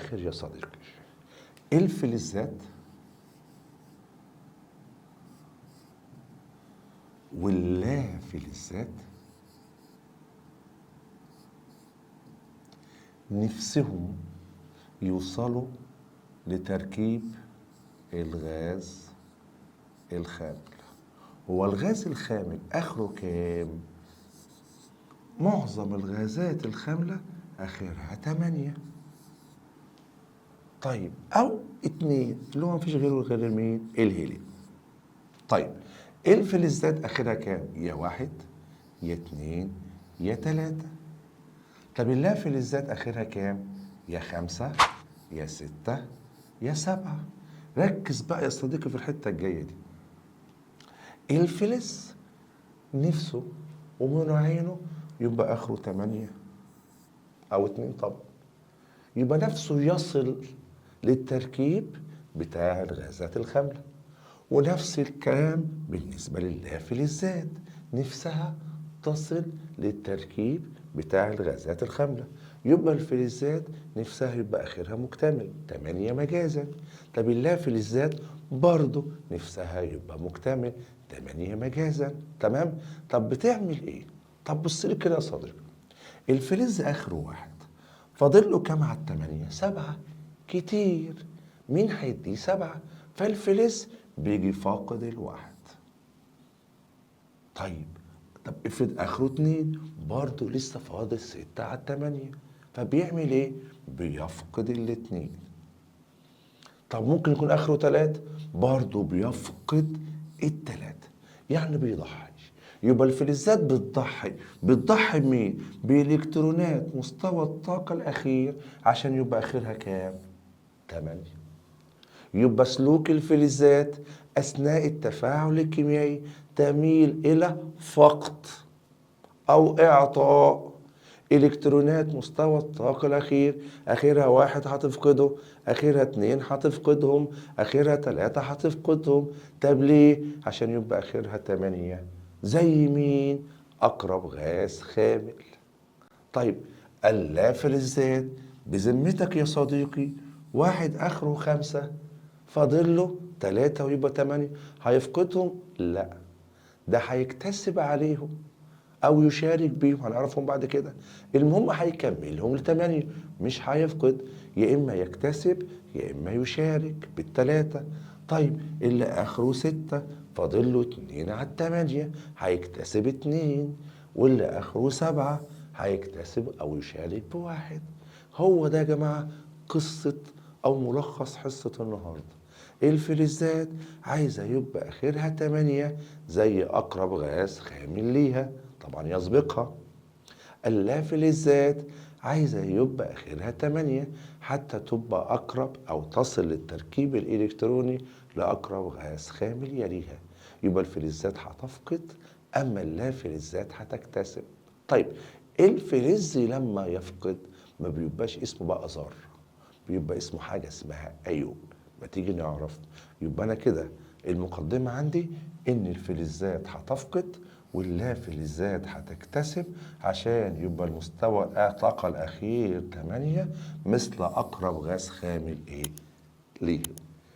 الآخر يا صديقي، الفلزات واللافلزات نفسهم يوصلوا لتركيب الغاز الخامل. هو الغاز الخامل آخره كام؟ معظم الغازات الخاملة آخرها 8. طيب أو 2 اللي هو مفيش غيره غير مين؟ الهيليوم. طيب الفلزات آخرها كام؟ يا 1 يا 2 يا 3. طب اللافلزات آخرها كام؟ يا 5 يا 6 يا 7. ركز بقى يا صديقي في الحتة الجاية دي. الفلز نفسه ومن عينه يبقى آخره 8 أو 2 طبعا، يبقى نفسه يصل للتركيب بتاع الغازات الخاملة. ونفس الكلام بالنسبة للافلزات، نفسها تصل للتركيب بتاع الغازات الخاملة. يبقى الفلزات نفسها يبقى آخرها مكتمل 8 مجازا. طب اللافلزات برضو نفسها يبقى مكتمل 8 مجازا. تمام؟ طب بتعمل ايه؟ طب بص لي كده يا صديقي، الفلز آخره 1، فاضل له كام على 8؟ 7. كتير، مين هيديه 7؟ فالفلز بيجي فاقد 1. طيب طب افرض اخره 2، برضه لسه فاضل 6 على 8، فبيعمل ايه؟ بيفقد 2. طب ممكن يكون اخره 3، برضه بيفقد 3، يعني بيضحي. يبقى الفلزات بتضحي، بتضحي بمين؟ بإلكترونات مستوى الطاقة الأخير عشان يبقى آخرها كام؟ 8. يبقى سلوك الفلزات أثناء التفاعل الكيميائي تميل إلى فقد أو إعطاء إلكترونات مستوى الطاقة الأخير. آخرها 1 هتفقده، آخرها 2 هتفقدهم، آخرها 3 هتفقدهم. طب ليه؟ عشان يبقى آخرها 8. زي مين؟ أقرب غاز خامل. طيب اللافلزات بذمتك يا صديقي، 1 آخره 5، فاضل له 3 ويبقى 8، هيفقدهم؟ لا، ده هيكتسب عليهم أو يشارك بيهم، هنعرفهم بعد كده. المهم هيكملهم ل8، مش هيفقد، يا إما يكتسب يا إما يشارك بال3. طيب اللي آخره 6 فاضل له 2 على 8، هيكتسب 2، واللي آخره 7 هيكتسب أو يشارك ب1. هو ده يا جماعة قصة أو ملخص حصة النهاردة. الفلزات عايزة يبقى آخرها 8 زي أقرب غاز خامل ليها، طبعا يسبقها. اللافلزات عايزة يبقى آخرها 8 حتى تبقى أقرب أو تصل للتركيب الإلكتروني لأقرب غاز خامل يليها. يبقى الفلزات هتفقد، أما اللافلزات هتكتسب. طيب الفلز لما يفقد ما بيبقاش اسمه بقى ذرة، بيبقى اسمه حاجة اسمها أيون. ما تيجي نعرف. يبقى أنا كده المقدمة عندي إن الفلزات هتفقد واللافلزات هتكتسب عشان يبقى المستوى الطاقة الأخير 8 مثل أقرب غاز خامل إيه؟ ليه.